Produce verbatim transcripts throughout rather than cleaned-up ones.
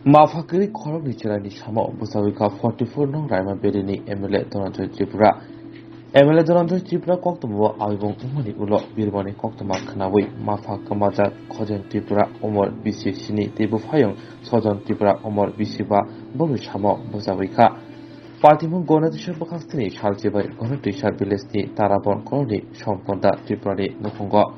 Mapha kwrwi khoroknwi chwraini samo bwchawi kha forty four nong Raima Valley ni M L A Dhananjoy Tripura. M L A Dhananjoy Tripura koktwmao abibong wngmani ulo birmani koktwma khwnawi mapha kwmajak Khojen Tripura umor bisi sini tei buphayung Sojon Tripura umor bisi ba bongni samo bwchawi kha. Patimung Gonatisa bwkhak sini salchi bai Gonatisa village ni Tarabon koloni Somponda Tripura ni nukhungo.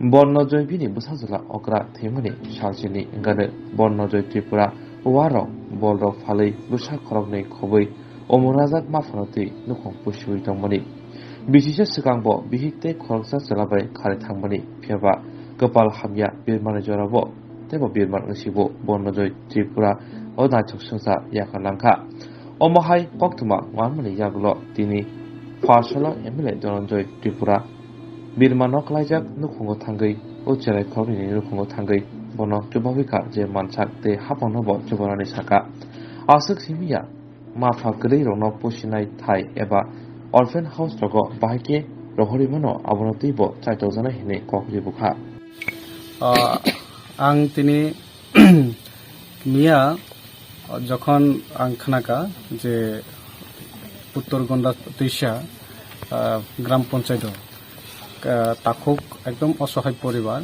Bornojoy bini bwsajwla okra thwimani salchini wngkha. Bornojoy Tripura uarok bolrok phalwi bwsa khoroknwi khobwi omorajak maphano twi nukhung pusiwi tongmani. Bisisa swkangbo bihik tei khoroksa chwla bai kharwi thangmani, phiyaba kwpal hamya birmani jorabo teibo birman wngsibo Bornojoy Tripura o naithok swngchar yakar langkha. Omo hai koktwma manmani yagulo tini Pharsalo M L A Dhananjoy Tripura Birma nok laijak nukhungo thangwi, o cherai khoroknwini nukhungo thangwi bono chubawi kha je mansak tei haphangno bo chubanani saka. Aswk simi ya, mapha kwrwi rokno pusinai thai eba orphan house rogo bahai khe rohorwi mano, abono twibo chaitokjaknai hinwi kok ribukha. Ah, ang tini Miya jokhon ang khnakha je Uttor Gonda Twisa, ah, Gram Panchayat o, ah, takhuk ekdom osohai poribar,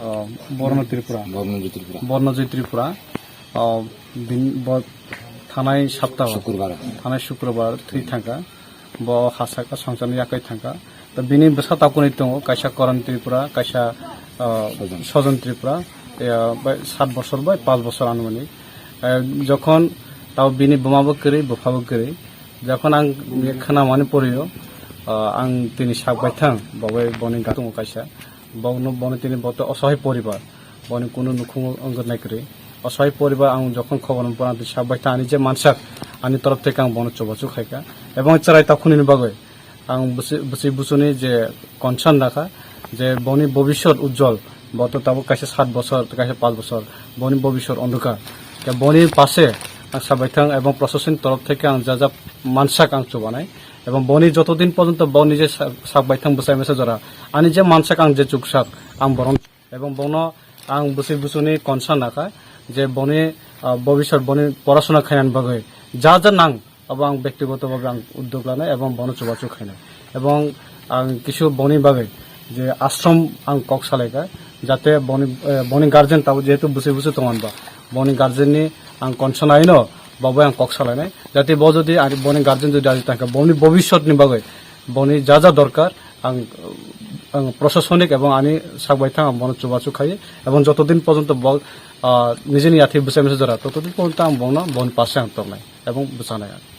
ah, Borno Tripura, Bornojoy Tripura. Bornojoy Tripura, ah, bin-, bo thanai saptaho, Shukurbar. Thanai Shukurbar thwi thangkha. Bo hasaka songcharni yakai thangkha. To bini bwsa takhukni tongo, kaisa Koran Tripura, kaisa, ah, Sojon. Sojon Tripura, ya, bai sat bosor bai panch bosor anumanik. Eh, jokhon tao bini buma bo kwrwi, bupha bo kwrwi. Jokhon ang khwnamani porio, ah, ang tini sak baithang, bo bai boni ga tongo kaisa. Bono, bono tini bo to osohai poribar. Boni kunu nukhungo wngkha nai kwrwi. Osohai poribar ang jokhon khobor mano, borok twi sak bai tha, ani je mansak, ani torof theke ang bono chubachu khaikha. Ebong chwrai takhuknini bagwi ang bwswi, bwswi buchuni je concern rakha, je boni bobiswt ujjwal, bo to tabuk kaisa sat bosor, kaisa panch bosor, boni bobiswt ondhokar. Khe boni pase ang sak bai thang ebong proshasoni torof theke ang ja ja mansak ang chubanai. Ebong boni joto din porjonto boni je sak, sak bai thang bwsai mesa jora, ani je mansak ang je chuksak, ang borom Ebong bono ang bwswi buchuni concern nakha je boni, ah, bobiswt boni porasona khainani bagwi ja ja nang abo ang bektigoto bhabe ang uddog lanai ebong bono chubachu khainai. Ebong ang kisu boni bagwi je ashram ang kok salaikha jate boni, eh, boni guardian tabo jehetu bwswi buchu tongan ba boni guardian ni ang concern aino babo ang kok salainai jate bo jodi ari boni guardian jodi ari tangkha boni bobiswt ni bagwi boni ja ja dorkar ang, ang prosasonik ebong ani sak bai thang ang bono chubachu khai ebong joto din porjonto bo, ah, nijini yathai bwsai mesa jora, toto din porjonto ang bono, boni pase ang tongnai ebong bwchanai ang.